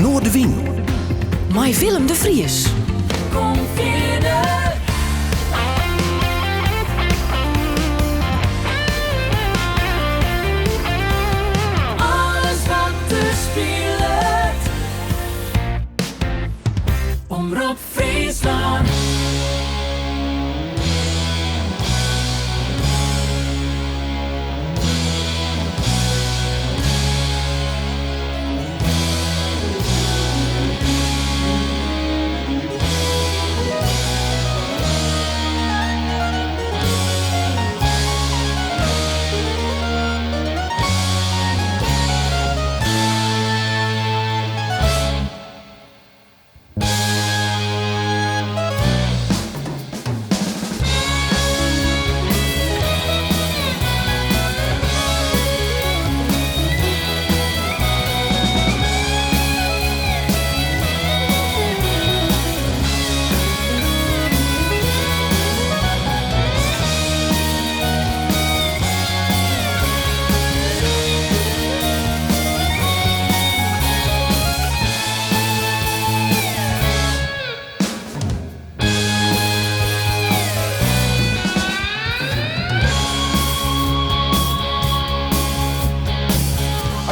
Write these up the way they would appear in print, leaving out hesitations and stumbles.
Noardewyn. Mei Willem de Vries. Kom fierder. Alles wat der spilet. Omrop Fryslân.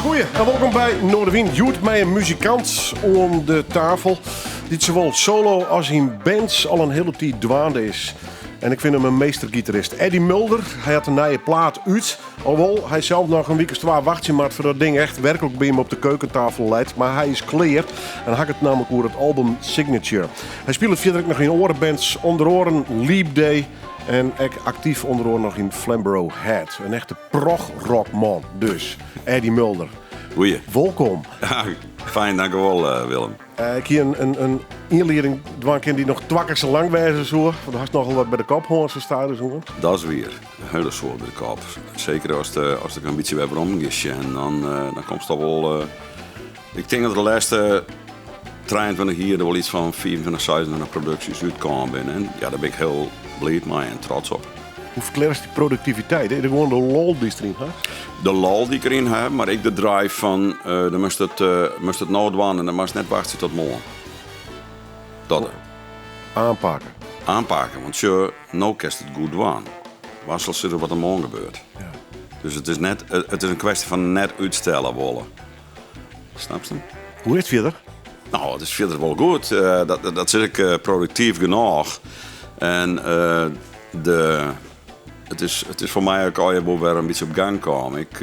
Goeie en wolkom by Noardewyn. Hjoed mei in muzikant oan de tafel dy't sawol solo as yn bands al in hiele tiid dwaande is. En ik fyn him in meestergitarist. Eddie Mulder, hy hat in nije plaat út. Alhoewol hy sels noch in wike as twa wachtsje moat foar dat ding echt werklik by him op de keukentafel leit. Mar hy is klear en ha ik it nammentlik oer it album Signature. Hy spilet fierder ek noch yn oare bands, ûnder oaren Leap Day en ek aktyf ûnder oaren noch yn Flamborough Head. In echte progrockman dus, Eddie Mulder. Goeie. Wolkom. Ja, fijn, dankjewol eh, Willem. Eh, ik hie in ynlieding dwaan kinnen dy't noch twa kear sa lang wêze soe. Want do hast nochal wat by de kop hân, sa stadichoan. Dat is wier. In hiele soad by de kop. Seker as de, as ik in bytsje wer werom gean sjen, dan, eh, dan komst toch wol. Eh, ik tink dat de lêste 23 jier der wol iets fan 25, 26 produksjes útkaam binne. En ja, dêr bin ik hiel bliid mei en trots op. Hoe ferklearrest dy produktiviteit? Is it gewoan de lol dy'tst deryn hast? De lol dy't ik deryn ha, mar ek de drive fan uh, dan moatst it, uh, moatst it no dwaan en dan moatst net wachtsje tot moarn. Dat. Aanpakken. Aanpakken, want sjoch, no kinst it goed dwaan. Wa sil sizze wat der moarn gebeurt? Ja. Dus it is, net, it is in kwestje fan net útstelle wolle. Snapst? Hoe is it fierder? No, it is fierder wol goed. Uh, dat, dat sis ik uh, produktyf genôch. En uh, de, it, is, it is foar my ek allegear wol wer in bytsje op gang kaam. Ik,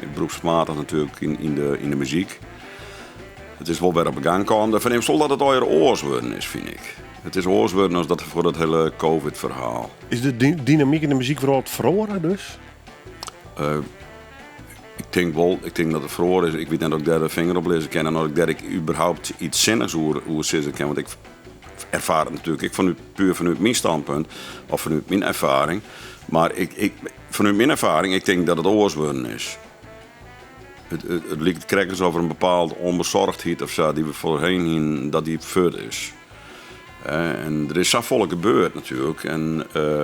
ik beroepsmatich natuerlik yn, yn, de, yn de muzyk. It is wol wer op gang kaam. Der fernimst wol dat it allegear oars wurden is, fyn ik. It is oars wurden as dat foar dat hiele COVID-ferhaal. Is de dynamyk yn de muzykwrâld feroare dus? Uh, ik tink wol, ik tink dat it feroare is. Ik wit net oft ik dêr de finger op lizze kin en oft ik dêr ek überhaupt iets sinnigs oer, oer sizze kin. Want ik erfaar it natuerlik ek fanút, puer fanút myn standpunt of fanút myn erfaring. Mar ik, ik, fanút myn erfaring, ik tink dat it oars wurden is. It, it, it liket krekt asof der in bepaald onbezorgdheid of sa dy't we foarhinne hienen, dat dy fuort is. En der is safolle gebeurd natuerlik. En uh,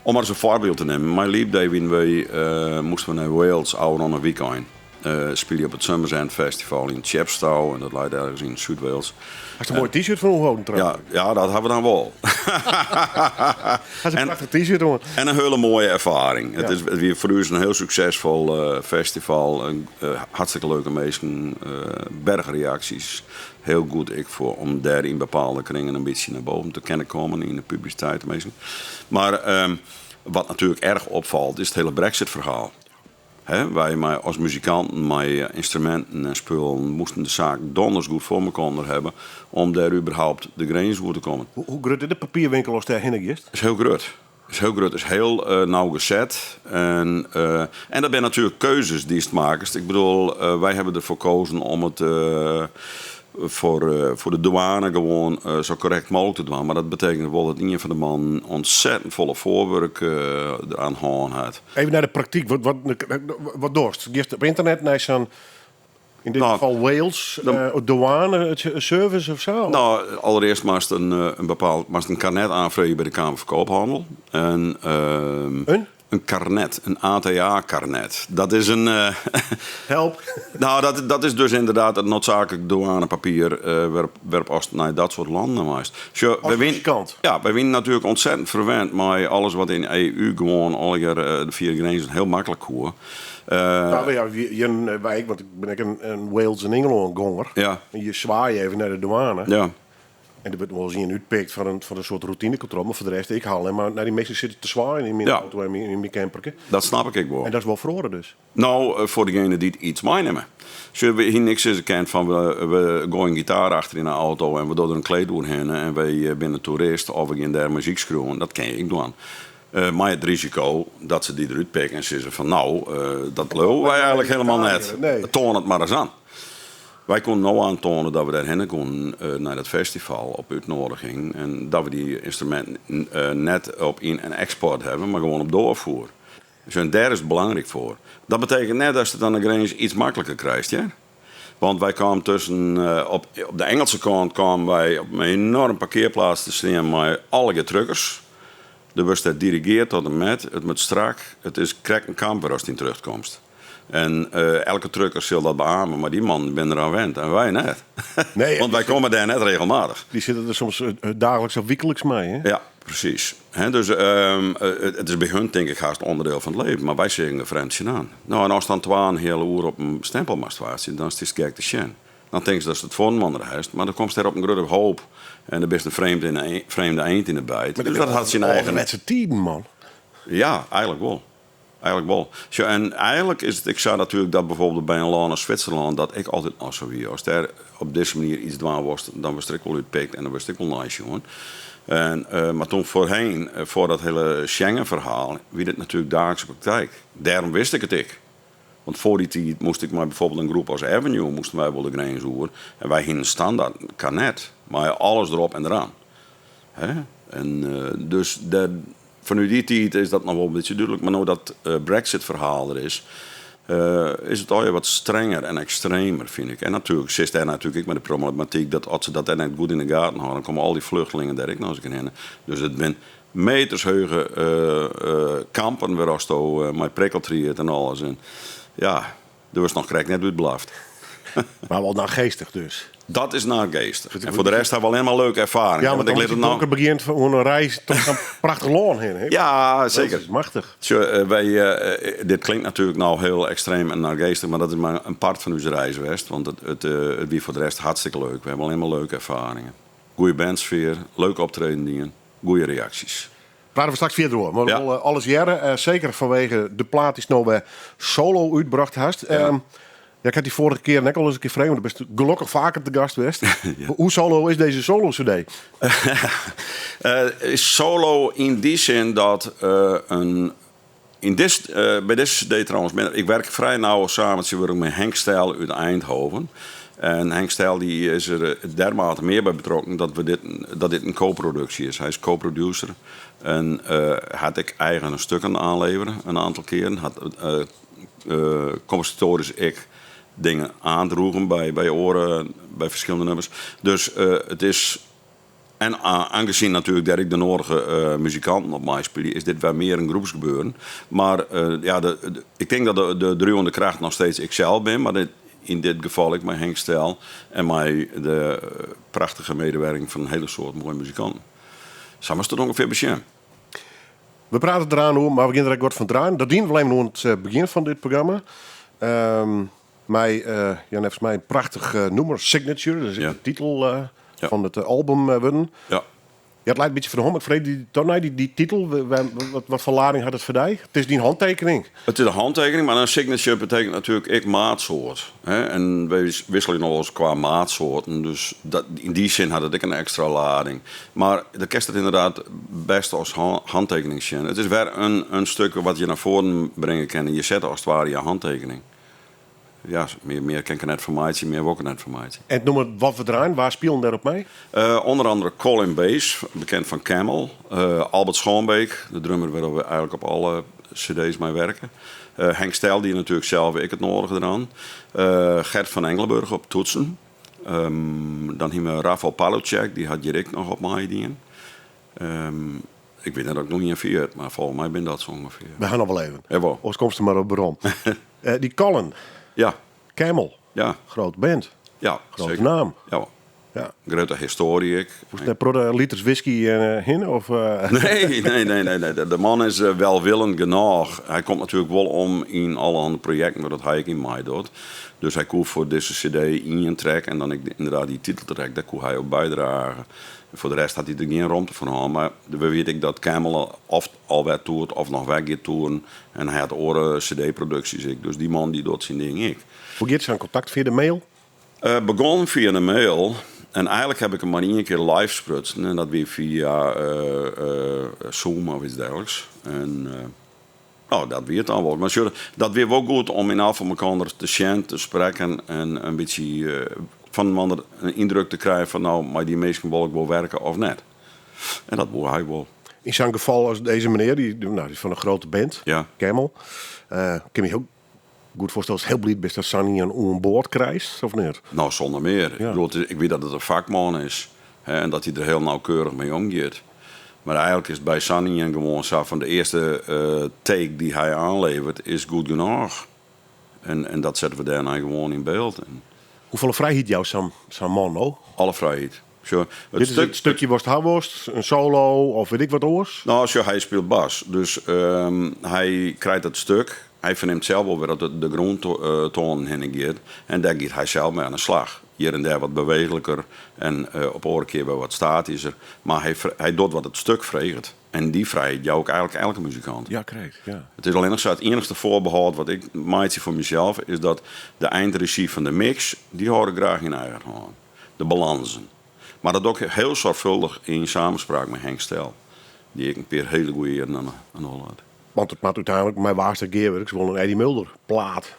om mar ris in foarbyld te nimmen, mei Leap Day wienen wy, uh, moasten we nei Wales ôfrûne wykein. Uh, spylje op it Summer's End Festival yn Chepstow en dat leit ergens yn Súd-Wales. Hast in moai t-shirt fan oanholden trouwens. Ja, ja, dat ha we dan wol. Hast in prachtich t-shirt oan. En in hiele moaie erfaring. Ja. It is, it wie foar ús in hiel suksesfol uh, festival. In, uh, hartstikke leuke minsken, uh, berchreaksjes. Hiel goed ek foar om dêr yn bepaalde kringen in bytsje nei boven te kinne kommen yn de publisiteit. Minsken. Mar um, wat natuerlik erch opfalt is it hiele Brexit-ferhaal. Hè, wy mei as muzikanten mei ynstruminten en spullen moasten de saak donders goed foar mekoar hawwe om dêr überhaupt de grins oer te kommen. Hoe grut is de papierwinkel ast dêr hinne giest? Is hiel grut. Is hiel grut, is hiel uh, nauwgezet. En, uh, en dat binne natuerlik keuzes dy'tst makkest. Ik bedoel, uh, wy hawwe derfoar kozen om it foar, foar de douane gewoan sa korrekt mooglik te dwaan. Mar dat betekent wol dat ien fan de mannen ontzettend folle foarwurk deroan hân hat. Even nei de praktyk. Wat, wat, wat dochst? Giest op ynternet nei sa'n, yn dit No, gefal Wales, dan- douane service of sa? No, allerearst moatst in, in bepaald, moatst in karnet oanfreegje by de Kamer van Koophandel. En, In? In karnet, in ATA-karnet. Dat is in. Help. Nou, dat, dat is dus inderdaad it noodzaaklik douanepapier wêrop ast nei dat soart lannen meist. Sjoch, As muzikant. Ja, wy wiene natuerlik ontzettend ferwend mei alles wat yn EU gewoan allegear fia de grinzen hiel maklik koe. Nou ja, wy ek, want ik bin ek in Wales en Ingelân gonger. Ja. En je swaaie even nei de douane. Ja. En der wurdt wolris ien útpikt foar in, foar in soart routinekontrole, mar foar de rest, ik ha allinne mar nei dy minsken sitte te swaaien yn myn auto en yn myn camperke. Dat snap ik ek wol. En dat is wol feroare dus. No, foar degene dy't iets meinimme. Sjoch, we hiene ek sizze kind fan we, we goaie in gitaar achter yn de auto en we dogge der in kleed oerhinne en wy binne toerist of we gean dêr muzyk skriuwen. Dat kin je ek dwaan. Mei it risiko dat se dy derút pikke en sizze fan no, dat leauwe wy eigenlik helemaal net. Toan it mar ris oan. Wy koenen no oantoane dat we dêrhinne koenen nei dat festival op útnoadiging en dat we dy ynstruminten net op yn- en eksport hawwe, mar gewoan op doarfoer. Dus en dêr is it belangryk foar. Dat betekent net datst it oan de grins iets makliker krijst, hear. Want wy kamen tusken, op de Engelse kant kamen wy op in enorm parkearplaats te stean mei allegear truckers. Der wurdst dêr dirigeard tot en met, it moat strak, it is krekt in kamp wêr ast yn terjochtkomst. En elke trucker sil dat beamen, mar dy mannen binne der oan wend en wy net. Nee, Want wy komme dêr net regelmatich. Dy sitte der soms daagliks of wykliks mei, hè? Ja, presys. Dus it is by hun tink ik hast ûnderdiel fan it leven, mar wy seagen der frjemd tsjinoan. No, en ast dan twa en in heale oere op in stempel moatst wachtsje, dan stiest gek te sjen. Dan tinkst datst it foarinoar hast, mar dan komst dêr op in grutte hoop en dan bist in frjemd in de, frjemde eend yn de byt. Dus dat hat syn eigen. Ouderwetse tiden, man. Ja, eigenlik wol. Eigenlik wol. Sjoch, en eigenlik is it ek sa natuerlik dat bijvoorbeeld by in lân as Switserlân dat ek altyd noch sa wie. Ast dêr op dizze manier iets dwaan wolst, dan wurdst der ek wol útpikt en dan wurdst ek wol neisjoen. En, mar toen foarheen, foar dat hiele Schengen-ferhaal, wie dit natuerlik daaglikse praktijk. Dêrom wist ik it ek. Want foar dy tiid moast ik mei bijvoorbeeld in groep as Avenue moasten wy wol de grins oer en wy hienen standaard karnet mei alles derop en deroan. Hè? En dus dêr, fanút dy tiid is dat noch wol in bytsje dúdlik, mar no dat Brexit-ferhaal der is, is it allegear wat strenger en ekstremer, fyn ik. En natuerlik sitst dêr natuerlik ek mei de problematyk dat as se dat dêr net goed yn de gaten hâlde, dan komme al dy fluchtelingen dêr ek noch ris hinne. Dus it binne metershege kampen wêr asto mei prikkeltried en alles. En ja, do wurdst noch krekt net útblaft. Mar wol naargeestich dus. Dat is naargeestich. En foar de rest ha we allinne mar leuke erfaringen. Ja, want ik lit it no. begjint oan in reis troch sa'n prachtich lân hinne. Hè? Ja, seker. Dat is machtich. Sjoch, wy, dit klinkt natuerlik no hiel ekstreem en naargeestich, mar dat is mar in part fan ús reis west. Want it, it, it wie foar de rest hartstikke leuk. We hawwe allinne mar leuke erfaringen. Goeie bandsfear, leuk optreden dien, goeie reaksjes. Prate we straks fierder oer. Mar we wolle alles hearre, seker fanwege de plaat dy'tst no wer solo útbrocht hast. Ja. Ja, ik ha dy foarige kear ek al ris in kear frege, want do bist gelokkich faker te gast west. Hoe solo is dizze solo-cd? Solo yn dy sin dat in yn dis, by dizze cd trouwens minder. Ik werk frij nau samen tsjintwurdich mei Henk Stijl út Eindhoven. En Henk Stijl dy is der dermate mear by betrokken dat, we dit, dat dit in co-produksje is. Hy is co-producer en hat ek eigen stukken oanlevere in oantal kearen. Hat kompositoarysk ek dingen oandroegen by, by oare, by ferskillende nûmers. Dus it is En aangezien natuerlik dêr ek de nodige muzikanten op meispylje, is dit wer mear in groepsgebeuren. Mar ja, de, ik tink dat de, de driuwende kracht noch steeds iksels bin, mar dit, yn dit gefal ek mei Henk Stijl en mei de prachtige medewerking fan in hiele soad moaie muzikanten. Sa moatst it ûngefear besjen. We prate deroan oer, mar we gean der ek wat fan draaien. Dat dienen we even oan it begjin fan dit programma. Mei, ja, neffens my in prachtich nûmer, Signature. Dat is ek de titel fan it album wurden. Ja. Ja, it leit in bytsje foar de hân, mar ik freegje dy toch nei dy titel. Wat foar lading hat it foar dy? It is dyn hantekening. It is de hantekening, mar in signature betekent natuerlik ek maatsoart. Hè? En wy wikselje noch wolris kwa maatsoarten, dus dat, yn dy sin hat it ek in ekstra lading. Mar dan kinst it ynderdaad bêst as hantekening sjen. It is wer in stik wat je nei foaren bringe kinne. Je sette as it ware je hantekening. Ja, mear kin ik der net fan meitsje, mear wol ik der net fan meitsje. En it nûmer wat we draaien, wa spilen dêrop mei? Under andere Colin Bass, bekend fan Camel. Albert Schoonbeek, de drummer wêrop we eigenlik op alle cd's mei werke. Henk Stijl die natuerlik sels ek it nodige deroan. Gert van Engelenburg op toetsen. Dan hiene we Rafał Paluszek, dy hat hjir ek noch op meidien. Ik wit net oft ik noch ien ferjit, mar folgens my binne dat se ûngefear. We ha noch wol even. Jawol. Oars komst der mar op werom. Dy Colin. Ja. Camel. Ja. Grote band. Ja, Grote zeker. naam. Ja. Ja. Grutte histoarje ek. Moast dêr protte liters whisky hinne? Of? Nee, nee, nee, nee, nee. De man is welwillend genôch. Hy komt natuerlik wol om yn allerhande projekten wêr dat hy ek yn meidocht. Dus hy koe foar dizze CD ien track en dan ek ynderdaad dy titeltrack, dêr koe hy op bydrage. Foar de rest hat hy der gjin romte foar hân. Mar we witte ek dat Camel of al wer toert of noch wer giet toeren. En hy hat oare CD-produksjes ek. Dus dy man dy docht syn ding ek. Hoe giet sa'n kontakt fia de mail? Begûn fia de mail. En eigenlik ha ik him mar ien kear live sprutsen. En dat wie fia Zoom of iets dergelijks. En no, dat wie it dan wol. Mar sjoch, dat wie wol goed om yn elk gefal mekoar te sjen, te sprekken en in bytsje fan inoar in yndruk te krijen fan no, mei dy minsken wol ik wol werke of net. En dat woe hy wol. Yn sa'n gefal as dizze menear, dy, no, dy is fan in grutte band, Ja. Camel. Kin my hiel goed foarstelle datst hiel bliid bist datst sa'n ien oan board krijst, of net? No, sûnder mear. Ik bedoel, ik wit dat it in fakman is, hè, en dat hy der hiel nauwkeurich mei omgiet. Mar eigenlik is it by sa'n ien gewoan sa fan de earste take dy't hy oanleveret is goed genôch. En dat sette we dêrnei gewoan yn byld. En Hoefolle frijheid jout sa'n man no? Alle frijheid. Sjoch, it Dit is stuk it stukje watst ha wolst, in solo of wit ik wat oars? No, sjoch, hy spilet bas. Dus hy krijt it stuk. Hy fernimt sels wol wer dat it de grûntoanen hinne giet. En dêr giet hy sels mei oan de slach. Hjir en dêr wat beweechliker en op oare kear wer wat statysker. Mar hy docht wat it stuk freget. En dy frijheid jou ik eigenlik elke muzikant. Ja, krekt, ja. It is allinnich sa, it iennichste foarbehâld wat ik meitsje foar mysels is dat de eindrezjy fan de mix, dy hâld ik graach yn eigen hân. De balansen. Mar dat doch ik hiel soarchfâldich yn samenspraak mei Henk Stel, dy't ek in pear hiele goede earen oan de holle hat. Want it moat úteinlik mei wa'tst ek gearwurkest wol in Eddie Mulder plaat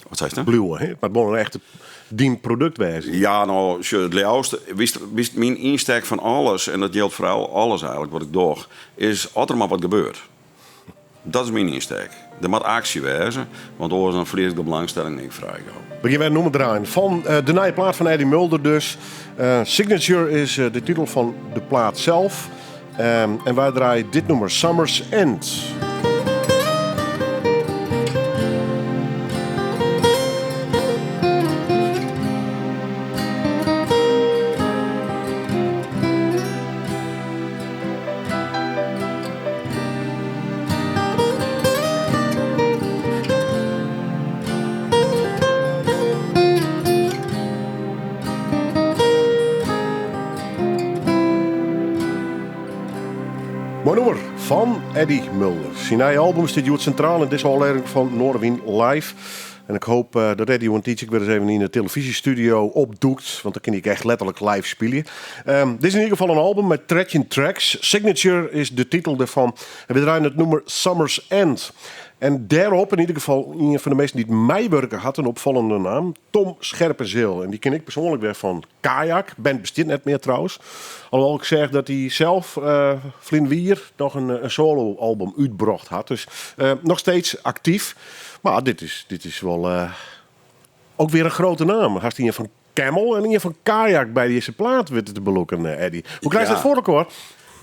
Wat seist dan? bliuwe. Hè? It moat wol in echte dyn produkt wêze. Ja, no, sjoch, it leafste, witst, witst, myn ynstek fan alles, en dat jildt foar alles eigenlik wat ik doch, is as der mar wat gebeurt. Dat is myn ynstek. Der moat aksje wêze, want oars dan ferlies ik de belangstelling ek frij gau. We gean wer in nûmer draaien fan de nije plaat fan Eddie Mulder dus. Signature is de titel fan de plaat sels. En wy draaie dit nûmer, Summer's End. Moai nûmer fan Eddie Mulder. Syn nije album stiet hjoed sintraal yn dizze ôflevering fan Noardewyn Live. En ik hoop dat Eddie oer in tiidsje ek wer ris even yn de telefyzjestudio opdûkt, want dan kin hy ek echt letterlik live spylje. Dit is yn ieder gefal in album mei 13 tracks. Signature is de titel derfan. En we draaien it nûmer Summer's End. En dêrop yn ieder gefal ien fan de minsken dy't meiwurke hat, in opfallende naam, Tom Scherpenzeel. En dy ken ik persoanlik wer fan Kayak. Band bestiet net mear trouwens. Alhoewol ik seach dat hy sels ferline jier noch in solo-album útbrocht hat. Dus noch steeds aktyf. Mar dit is, dit is wol ek wer in grutte naam. Hast ien fan Camel en ien fan Kayak by dizze plaat witten te belûken, Eddie. Hoe krijst dat foar elkoar?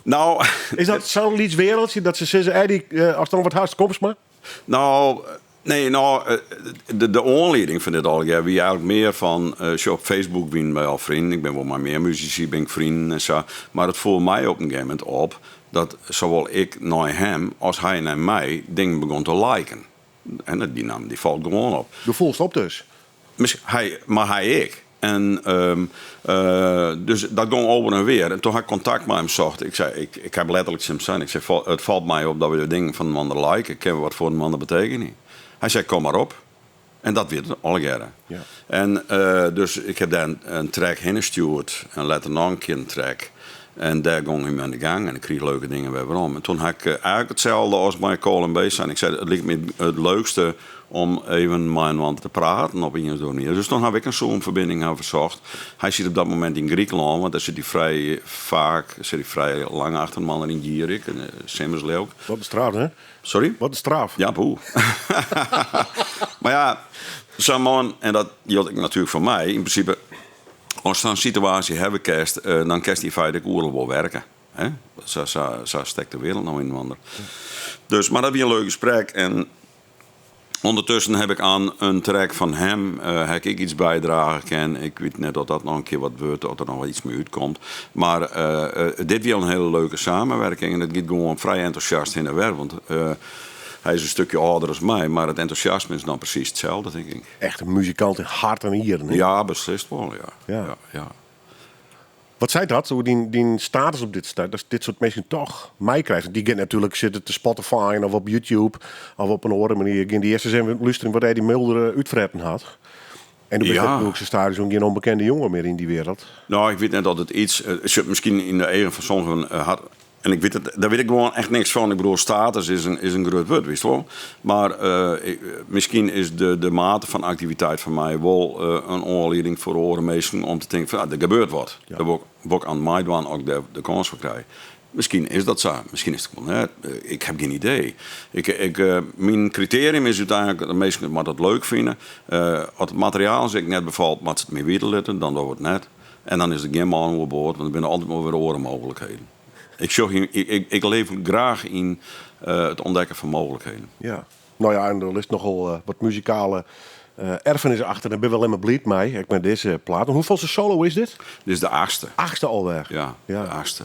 No, Is dat sa'n lyts wereldsje dat se sizze, Eddie, ast noch wat hast, komst mar? No, nee, no, de oanlieding fan dit allegear wie eigenlik mear fan, sjoch, op Facebook wienen wy al freonen, ik bin wol mei mear musisy bin ik freonen en sa, mar it foel my op in gegeven momint op dat sawol ik nei him as hy nei my dingen begûn te liken. En dy namme dy falt gewoan op. Do foelst op dus? Hy, mar hy ek. En dus dat gong over en weer. En toen ha ik kontakt mei him socht. Ik sei, ik, ik ha letterlik tsjin him sein, ik sei, it falt my op dat we dingen fan inoar liken. Kinne we wat foar inoar betekenje? Hy sei, kom mar op. En dat wie it allegearre. Ja. En dus ik ha dêr in track hinne stjoerd en letter noch in kear in track. En dêr gong hy mei oan de gang en ik krige leuke dingen wer werom. En toen ha ik eigenlik itselde as mei Colin Bass sein. Ik sei, it liket my it leukste om even mei inoar te praten op ien of oare manier. Dus toen ha ik in Zoom-ferbining ha fersocht. Hy sit op dat momint yn Grikelân, want dêr sit hy frij faak, sit hy frij lang achter inoar yn Gierik, en simmers leau ik. Wat in straf, hè? Sorry? Wat in straf. Ja, boe. Mar ja, sa'n man, en dat jildt ek natuerlik foar my, yn prinsipe, ast sa'n situaasje hawwe kinst, dan kinst yn feite ek oeral wol werke. Hè? Sa, sa, sa stekt de wereld nou yn inoar. Dus, mar dat wie in leuk gesprek. En Ondertussen heb ik aan een track fan him ha ik ek iets bydrage kin. Ik wit net of dat noch in kear wat wurdt, of der noch wat iets mei útkomt. Mar dit wie al in hele leuke samenwerking en it giet gewoan frij entûsjast hinne en wer. Want hy is in stukje âlder as my, mar it entûsjasme is dan presys itselde, tink ik. Echt in muzikant yn hart en nieren, hè? Ja, beslist wol, ja. Ja, ja. Wat seit dat oer dyn status op dit stuit? Datst dit soart minsken toch meikrijst? Want dy gean natuerlik sitte te Spotifyen of op YouTube of op in oare manier. Gean dy earst ris even lústerjen wat Eddie Mulder útfretten hat. En do bist natuerlik sa stadichoan gjin ûnbekende jonge mear yn dy wereld. No, ik wit net oft it iets, sjoch, miskien yn de eagen fan sommigen hat En ik wit it, dêr wit ik gewoan echt niks fan. Ik bedoel, status is in, is in grut wurd, witst wol. Mar miskien is de, de mate fan aktiviteit fan my wol in oanlieding foar oare minsken om te tinken fan, ah, der gebeurt wat. Dêr wol ik, wol ik oan meidwaan as ik dêr de kâns foar krij. Miskien is dat sa, miskien is it wol net. Ik haw gjin idee. Ik, ik, myn kritearium is úteinlik dat de minsken it moatte it leuk fine. As it materiaal se ek net befalt, moatte se it my witte litte, dan dogge we it net. En dan is der gjin man oerboard, want der binne altyd wol wer oare mooglikheden. Ik sjoch yn, ik, ik leef graach yn it ûntdekken fan mooglikheden. Ja, no ja, en der list nochal wat muzikale erfenis achter. Dêr binne we allinnich mar bliid mei, ek mei dizze plaat. Hoefolste solo is dit? Dit is de achtste. Achtste alwer? Ja, de achtste.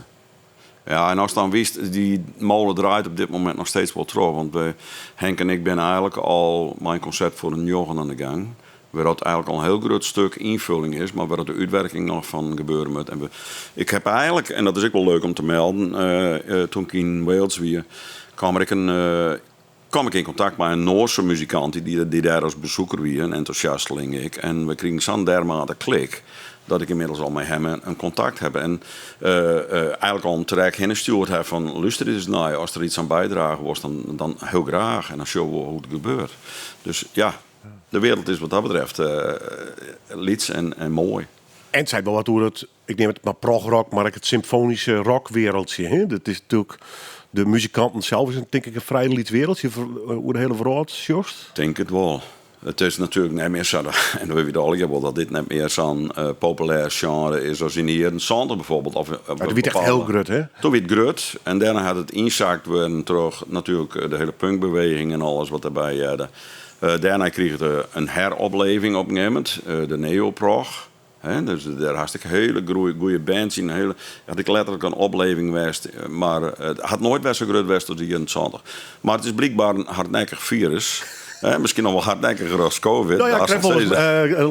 Ja, en ast dan witst, dy mole draait op dit momint noch steeds wol troch. Want we, Henk en ik binne eigenlik al mei in konsept foar in njoggen oan de gang. Wêr dat eigenlik al in hiel grut stuk ynfulling is, mar wêr dat de útwerking noch fan gebeure moat. En we, ik heb eigenlik, en dat is ek wol leuk om te melden, toen ik yn Wales wie, kaam er ek in, kaam ik yn kontakt mei in Noarse muzikant dy't dêr as besoeker wie, in entûsjasteling ek. En we krigen sa'n dermate klik dat ik ynmiddels al mei him in kontakt heb. En eigenlik al in track hinne stjoerd ha fan lúster ris nei, ast der iets oan bydrage wolst, dan hiel graach. En dan sjogge we hoe't it gebeurt. Dus ja, de wereld is wat dat betreft lyts en moai. En it seit wol wat oer it, ik neam it mar progrock, mar ek it symfoanyske rockwereldje. Hè? Dat is natuerlik, de muzikanten sels is tink ik in frij lyts wereldje oer de hiele wrâld, sjochst? Tink it wol. It is natuerlik net mear sa, en dat witte we allegear wol, dat dit net mear sa'n populêr sjenre is as yn de jierren 70 bijvoorbeeld. Of, of It wie echt hiel grut, hè? Toen wie it grut en dêrnei hat it ynsakt wurden troch natuerlik de hiele punkbeweging en alles wat derby hearde. Dêrnei krige it in heropleving op in gegeven momint, de neoprog. Hè, dus dêr hast ek hiele goede bands yn. Hiele, hat ek letterlik in opleving west, mar it hat noait wer sa grut west as de jierren 70. Mar it is blykber in hardnekkich firus. Hè, miskien noch wol hardnekkiger as Covid. No ja, ik tref wolris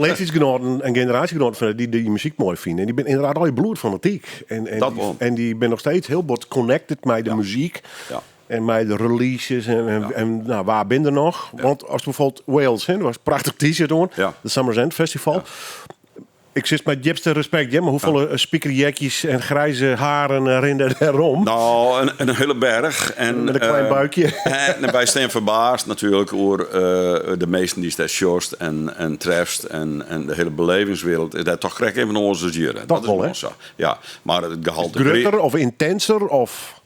leeftiidsgenoaten en generaasjegenoaten fan dy't dy muzyk moai fine. En dy binne ynderdaad allegear bloedfanatyk. En, Dat wol. en dy binne noch steeds hiel bot connected mei de muzyk. Ja. En mei de releases en, en, en nou, wa binne der noch? Want ast bijvoorbeeld Wales, hè, der was een prachtich t-shirt oan, de Summer's End Festival. Ik sis mei djipste respekt, ja, mar hoefolle spikerjekjes en grijze haren rinne dêr om? No, in hiele berch. En, Met in klein buikje. En wy stean ferbaasd natuerlik oer de minsken dy'tst dêr sjochst en trefst. En de hiele belevingswereld is dêr toch krekt even oars as hjir. Dat wol, hè? Sa. Ja, mar it gehalte... Grutter of yntinser of...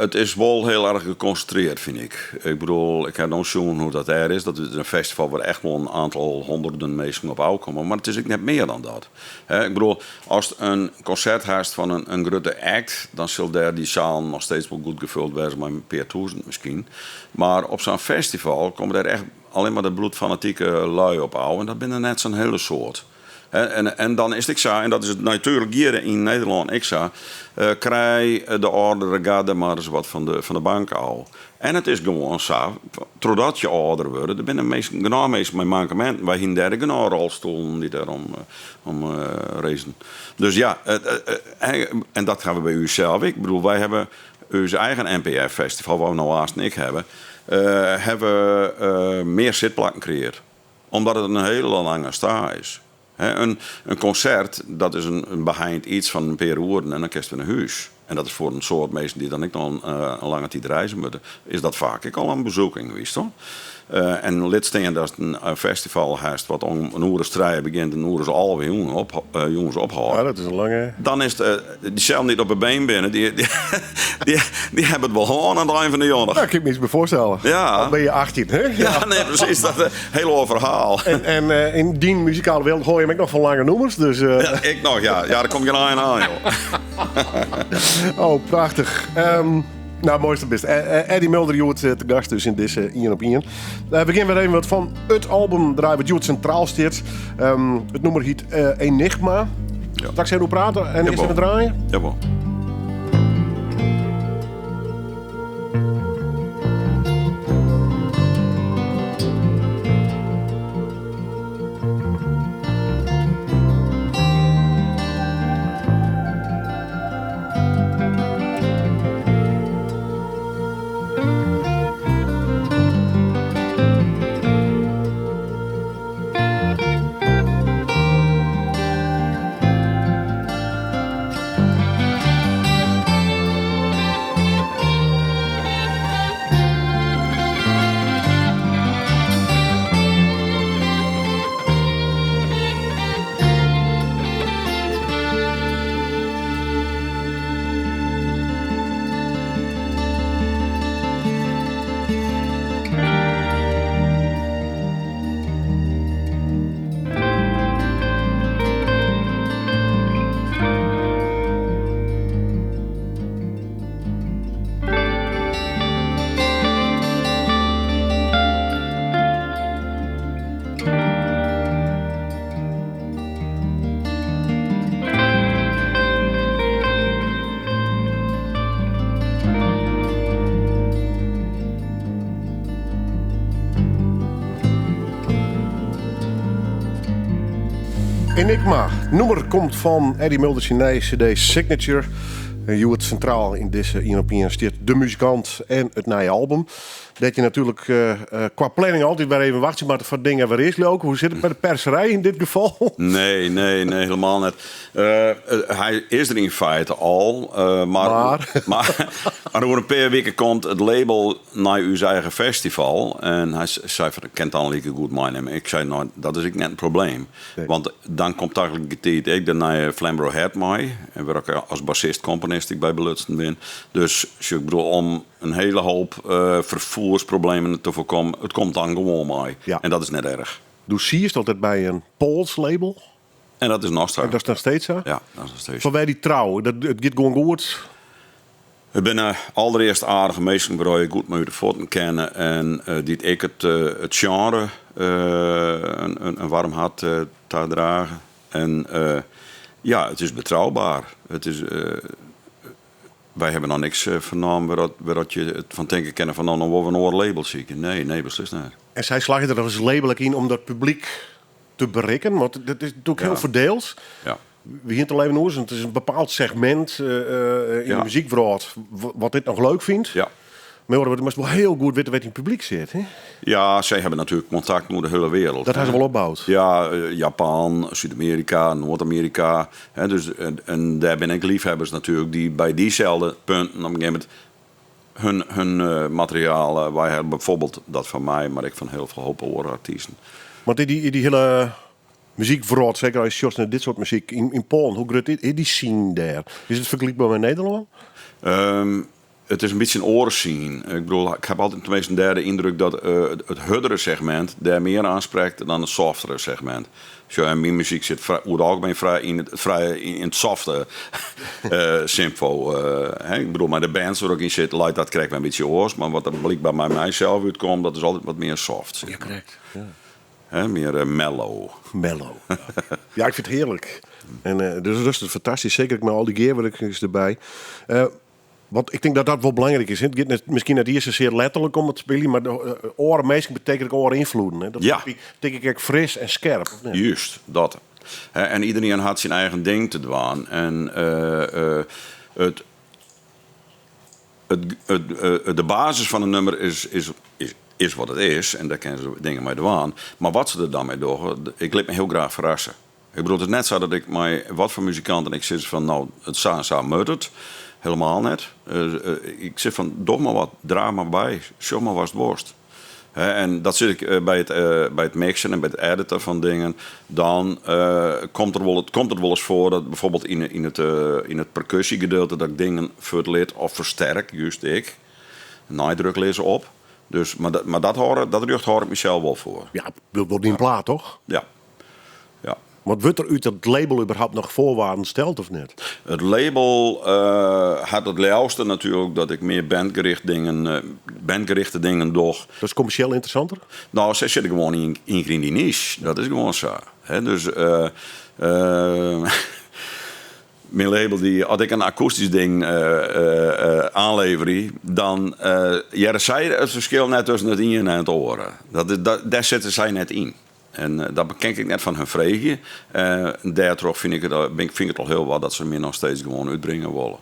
It is wol hiel erch gekonsintrearre, fyn ik. Ik bedoel, ik ha no sjoen hoe't dat dêr is. Dat is in festival wêr echt wol in oantal hûnderten minsken op ôfkomme. Mar it is ek net mear dan dat. Ik bedoel, ast in konsert hast fan in grutte act, dan sil dêr dy saal noch steeds wol goed gevuld wêze mei in pear tûzen miskien. Mar op sa'n festival komme dêr echt allinne mar de bloedfanatike lui op ôf. En dat binne net sa'n hiele soad. En dan is it ek sa, en dat is it natuerlik hjir yn Nederlân ek sa, krij de âldere garde mar ris wat fan de bank ôf. En it is gewoan sa, trochdat je âlder wurde, der binne minsken, genôch minsken mei mankeminten. Wy hiene dêr ek genôch rolstoelen dy't dêr om raceten. Dus ja, en dat hawwe we by ús sels ek. Ik bedoel, wy hawwe ús eigen NPF-festival, wat we no aansten ek hawwe, hawwe mear sitplakken kreëarre. Omdat it in hiele lange sta is. In konsert, dat is in beheind iets fan in pear oeren en dan kinst wer nei hûs. En dat is foar in soad minsken dy't dan ek noch in lange tiid reize moatte, is dat faak ek al in bezoeking, witst wol. En lit stean datst in festival hast wat om in oere as trije begjint en in oere as 11 jûn op, jûns ophâldt. Ja, dat is in lange. Dan is it, dyselden dy't op 'e been binne, dy, dy, dy hawwe it wol hân oan it ein fan de jûn. Ja, kin ik my iets by foarstelle. Ja. Al binne je 18, hè? Ja, nee, presys. Dat is in hiel oar ferhaal. En yn dyn muzikale wereld hoor je him ek noch fan lange nûmers, dus. Ja, ik noch, ja. Ja, der komt gjin ein oan, joh. Oh, prachtich. Nou, moaiste bist. Eddie Mulder hjoed te gast dus yn dizze Ien op Ien. We gean wer even wat fan it album draaien wat hjoed sintraal stiet. It nûmer hyt Enigma. Ja. Straks even oer prate en earst even draaien. Jawol. Enigma. Nûmer komt fan Eddie Mulder syn nije CD Signature. En hjoed sintraal yn dizze Ien op Ien stiet de muzikant en it nije album. Dêr't je natuerlik kwa planning altyd wer even wachtsje moatte foar dingen wer is, leau ik. Hoe sit it mei de perserij yn dit gefal? Nee, nee, nee, helemaal net. Hy is der yn feite al, mar, Mar? mar oer in pear wiken komt it label nei ús eigen festival en hy sei fan, ik kin it dan likegoed meinimme. Ik sei, no, dat is ek net in probleem. Nee. Want dan komt tagelikertiid ek de nije Flamborough Head mei, en wêr ik as bassist-komponist ek by belutsen bin. Dus, sjoch, ik bedoel, om in hele hoop ferfoersproblemen te foarkommen, it komt dan gewoan mei. Ja. En dat is net erch. Do siest altyd by in Pools label. En dat is noch sa. En dat is noch steeds sa? Ja, dat is noch steeds. Fanwege dy trou, dat, it giet gewoan goed? It binne alderearst aardige minsken wêr't je goed mei út de fuotten kinne en dy't ek it sjenre in warm hart tadrage. En ja, it is betrouwbaar. It is, wy hawwe noch niks fernaam wêr't je it fan tinke kinne fan no, no wolle we in oar label sykje. Nee, nee, beslist net. En sy slagje der as label ek yn om dat publyk te berikken? Want dat is natuerlik hiel ferdield. Ja. We hiene it al even oer, it is in bepaald segmint yn de muzykwrâld wat dit noch leuk fynt. Ja. Mar je moatst wol hiel goed witte wêr't dyn publyk sit. Hè? Ja, sy hawwe natuerlik kontakten oer de hiele wereld. Dat hawwe se wol opboud. Ja, Japan, Súd-Amearika, Noard-Amearika. Hè, dus, en dêr binne ek leafhebbers natuerlik dy't by dyselde punten op in gegeven momint hun materiaal, wy hawwe bijvoorbeeld dat fan my, mar ek fan hiel folle hoop oare artysten. Want dy hiele muzykwrâld, seker as je sjochst nei dit soart muzyk yn Poalen, hoe grut is dy scene dêr? Is it fergelykber mei Nederlân? It is in bytsje in oare scene. Ik bedoel, ik haw altyd teminsten dêr de yndruk dat it hurdere segmint dêr mear oansprekt dan it softere segmint. Sjoch, en myn muzyk sit oer it algemien frij yn it, frij yn it softe symfo. Hè, ik bedoel, mei de bands wêr ik yn sit, leit dat krekt wer in bytsje oars. Mar wat der blykber mei mysels útkomt, dat is altyd wat mear soft. Ja, krekt. Ja. Hè, mear mellow. Mellow. Ja, ik fyn it hearlik. En dus rêstet fantastysk, seker ek mei al dy gearwurkings derby. Want ik tink dat dat wol belangryk is. It giet net, miskien net iens sasear letterlik om it spyljen, mar de oare minsken betekent ek oare ynfloeden. Hè? Dat Ja. tink ik ek fris en skerp, of net? Juist, dat. Hè, en iderien hat syn eigen ding te dwaan. En it, it, it, de basis fan in nûmer is, is, is, is wat it is. En dêr kinne se dingen mei dwaan. Mar wat se der dan mei dogge, ik lit my hiel graach ferrasse. Ik bedoel, it is net sa dat ik mei wat foar muzikanten ik sis fan no, it sa en sa moat it. Helemaal net. Ik sis fan doch mar wat, draach mar by, sjoch mar watst wolst. En dat sis ik by it mixen en by it editen fan dingen. Dan komt der wol, komt it wolris foar dat bijvoorbeeld yn it perkussiegedeelte dat ik dingen fuortlit of fersterk, juist ik. Neidruk lizze op. Dus, mar dat, mar dat hâld, dat rjocht hâld ik mysels wol foar. Ja, wol dyn plaat, toch? Ja. Ja. Want wurdt der út it label überhaupt noch foarwaarden steld of net? It label hat it leafste natuerlik dat ik mear bandgericht dingen, bandgerichte dingen doch. Dat is kommersjeel ynteressanter? No, sy sitte gewoan yn yn dy niche. Dat is gewoan sa. Dus myn label dy, as ik in akoestysk ding oanleverje, dan hearre sy it ferskil net tusken it iene en it oare. Dat, dêr sitte sy net yn. En dat kin ik net fan hun freegje. Dêrtroch fyn ik it, fyn ik it al hiel wat dat se my noch steeds gewoan útbringe wolle.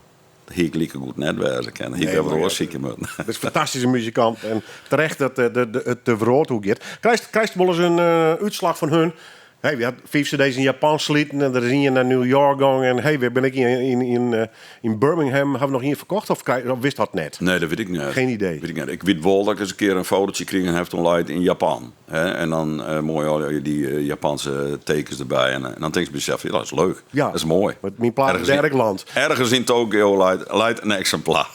Dat hie ik likegoed net wêze kinnen. Hie ik wer wat oars sykje moatten. Dat is in fantastyske muzikant en terecht dat it de wrâld oer giet. Krijst, krijst wolris in útslach fan hun? Hey, we ha fiif cd's yn Japan sliten en der is ien nei New York gong en hey, wêr bin ik yn Birmingham, ha we noch ien ferkocht of, of witst dat net? Nee, dat wit ik net. Geen idee. Wit ik net. Ik wit wol dat ik ris in kear in fotootje krigen ha toen leit yn Japan. Hè? En dan moai al dy Japanse tekens derby. En dan tinkst by dysels, ja, dat is leuk. Ja. Dat is moai. Want myn plaat is dêr ek land. Ergens yn Tokio leit in eksimplaar.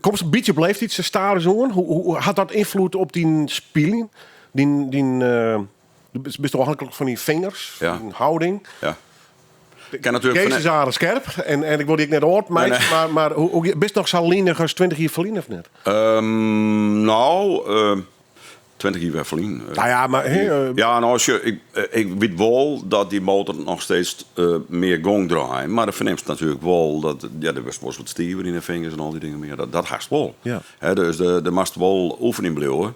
Komst in bytsje op leeftiid stadich oan. Hoe hat dat ynfloed op dyn spyljen? Dyn, bist ôfhinklik fan dyn fingers, Ja. dyn houding? Ja. Ik kin natuerlik Kees is aardich skerp en ik wol dy ek net âld meitsje, Nee, nee. mar hoe, bist noch sa linich as 20 jier ferlyn of net? No, 20 jier wer ferlyn. Nou ja, mar, hè, Ja, no, sjoch, ik wit wol dat dy motor noch steeds mear gong draait. Mar do fernimst natuerlik wol dat, ja, der wurdst wolris wat stiver yn de fingers en al dy dingen mear. Dat hast wol. Ja. Hè, dus der moatst wol oefening bliuwe.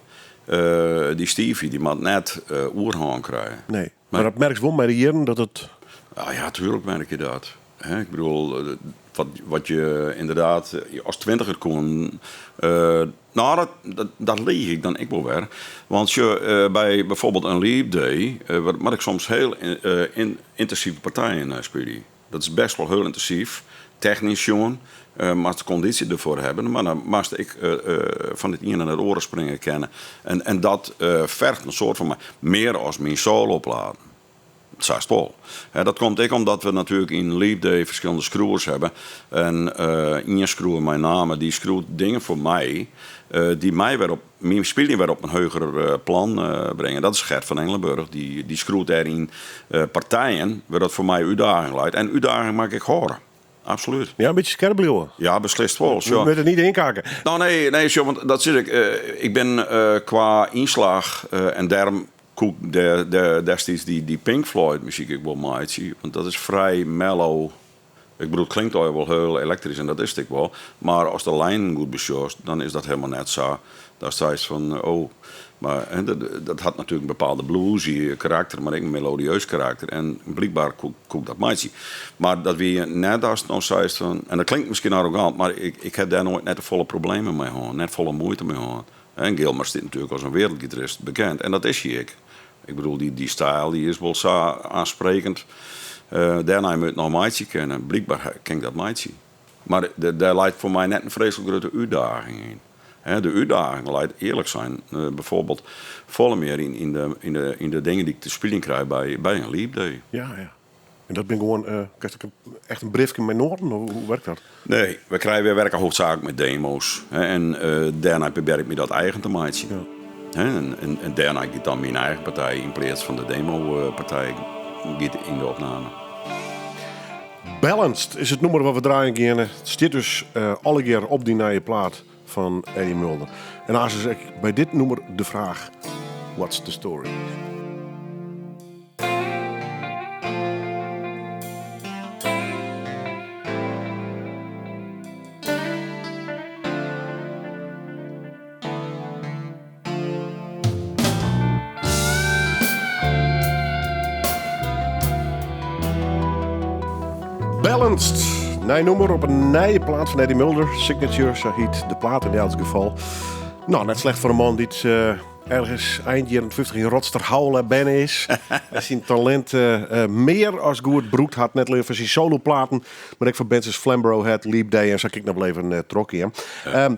Dy stiifheid dy moat net oerhân krije. Nee, mar dat merkst wol mei de jierren dat it. Ah ja, tuerlik merk je dat. Hè, ik bedoel, wat je ynderdaad as twintiger koenen. No, dat liich ik dan ek wol wer. Want sjoch, by byfoarbyld in Leap Day moat ik soms hiel yntinsive partijen spylje. Dat is best wol hiel yntinsyf, technysk sjoen. Moatst de kondysje derfoar hawwe, mar dan moatst ek fan it iene nei it oare springe kinne. En dat fergt in soad fan my, mear as myn soloplaten. Sa is it wol. Dat komt ek omdat we natuerlik yn Leap Day ferskillende skriuwers hawwe. En ien skriuwer mei name, dy skriuwt dingen foar my dy't my wer op myn spyljen wer op in heger plan bringe. Dat is Gert van Engelenburg. Dy skriuwt dêryn partijen wêr dat foar my útdaging leit. En útdaging moat ik hâlde. Absolút. Ja, in bytsje skerp bliuwe. Ja, beslist wol. We moatte it net ynkakke. No, nee, nee, sjoch, want dat sis ik. Ik bin kwa ynslach en dêrom koe ik destiids dy Pink Floyd muzyk ek wol meitsje. Want dat is frij mellow. Ik bedoel, it klinkt allegear wol hiel elektrysk en dat is it ek wol. Mar ast de lijnen goed besjochst, dan is dat helemaal net sa datst seist fan oh. Mar hè, dat hat natuerlik in bepaalde bluesy karakter, mar ek in melodieus karakter. En blykber koe ik dat meitsje. Mar dat wie net datst no seist fan, en dat klinkt miskien arrogant, mar ik ha dêr noait net te folle problemen mei hân, net folle muoite mei hân. En Gilmour stiet natuerlik as in wereldgitarist bekend en dat is hy ek. Ik bedoel, dy styl dy is wol sa oansprekend. Dêrnei moat ik noch meitsje kinne. Blykber kin ik dat meitsje. Mar dêr leit foar my net in freeslik grutte útdaging yn. De útdaging leit earlik sein byfoarbyld folle mear yn de dingen dy't ik te spyljen krij by in Leap Day. Ja, ja. En dat binne gewoan, krijst ek echt in briefke mei noaten? Of hoe wurket dat? Nee, wy krije wy werke hoofdzaaklik mei demo's. En dêrnei probearje ik my dat eigen te meitsjen. Ja. En dêrnei giet dan myn eigen partij yn pleats fan de demopartij giet yn de opname. Balanced is it nûmer wat we draaien geane. It stiet dus allegear op dy nije plaat fan Eddie Mulder. En aanst is ek by dit nûmer de fraach, what's the story? Balanced. Nij nûmer op in nije plaat fan Eddie Mulder. Signature, sa hyt de plaat yn elts gefal. No, net slecht foar in man dy't ergens ein jierren 50 yn Rotsterhaule berne is. En syn talint mear as goed brûkt hat. Net allinnich foar syn soloplaten, mar ek foar bands as Flamborough Head, Leap Day en sa kin ik noch wol even trochgean.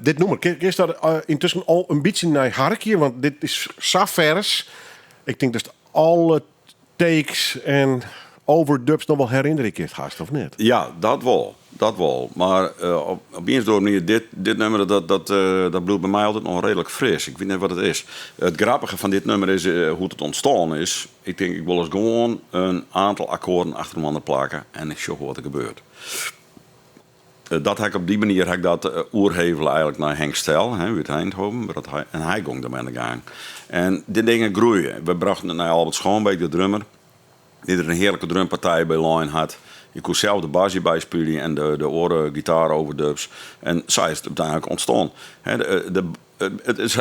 Dit nûmer, kinst dat yntusken al in bytsje nei harkje? Want dit is sa fers. Ik tink datst alle takes en overdubs noch wol herinnerje kinst hast, of net? Ja, dat wol. Dat wol. Mar op op ien of oare manier, dit, dit nummer, dat, dat, dat bliuwt by my altyd noch reedlik fris. Ik wit net wat it is. It grappige fan dit nummer is hoe't it ûntstien is. Ik tink, ik wol ris gewoan in oantal akkoarden achter inoar plakke en ik sjoch wol wat der gebeurt. Dat ha ik op dy manier ha ik dat oerhevele eigentlik nei Henk Stel, hè, út Eindhoven. Dat hy, en hy gong dermei oan de gang. En dy dingen groeie. We brochten it nei Albert Schoonbeek, de drummer, dy't der in hearlike drumpartij by lein hat. Je koe sels de bas hjirby spylje en de, de oare gitaar-overdubs. En sa is it úteinlik ûntstien. Hè, de, de,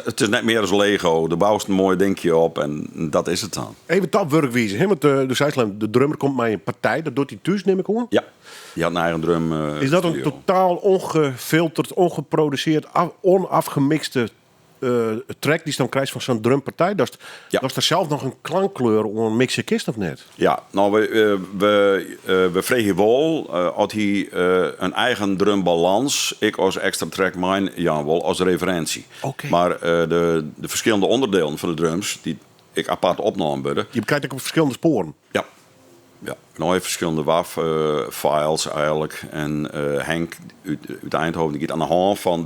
it is net mear as Lego. Do boust in moai dinkje op en dat is it dan. Even ta wurkwize, hè? Want do seist al, de drummer komt mei in partij, dat docht hy thús, nim ik oan? Ja, dy hat in eigen drum. Is dat in totaal ongefilterd, ongeproduceerd, onafgemixte track dy'tst dan krijst fan sa'n drumpartij? Datst, Ja. datst der sels noch in klankkleur oan mixe kinst of net? Ja, no, we freegje wol oft hy in eigen drumbalans ek as ekstra track meijaan wol as referinsje. Oké. Mar de ferskillende ûnderdelen fan de drums, dy't ek apart opnaam wurde. Je krijt ek op ferskillende spoaren. Ja. Ja, nei ferskillende WAV-files eigentlik. En Henk út Eindhoven dy giet oan de hân fan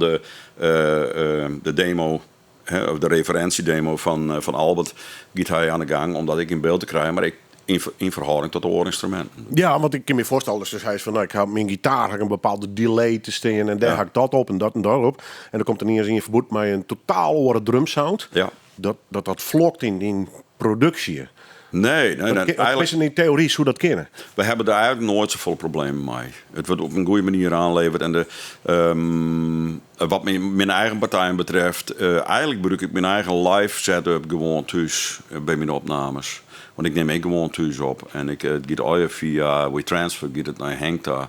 de demo, hè, of de referinsjedemo fan Albert, giet hy oan de gang om dat ek yn byld te krijen, mar ek yn ferhâlding tot de oare ynstruminten. Ja, want ik kin my foarstelle, dus hy is fan, no, ik ha op myn gitaar ha ik in bepaalde delay te stean en dêr ha ik dat op en dat en dat op. En dan komt der iens ien foarby mei in totaal oare drumsound. Ja. Dat dat flokt yn dyn produksje. Nee, nee, nee. Dat eigenlijk, in theory soe dat kinne. We hawwe der eigentlik noait safolle problemen mei. It wurdt op in goede manier oanlevere. En wat myn eigen partijen betreft, eigentlik brûk ik myn eigen live setup gewoan thús by myn opnames. Want ik nim ek gewoan thús op. En it giet allegear fia WeTransfer giet it nei Henk ta.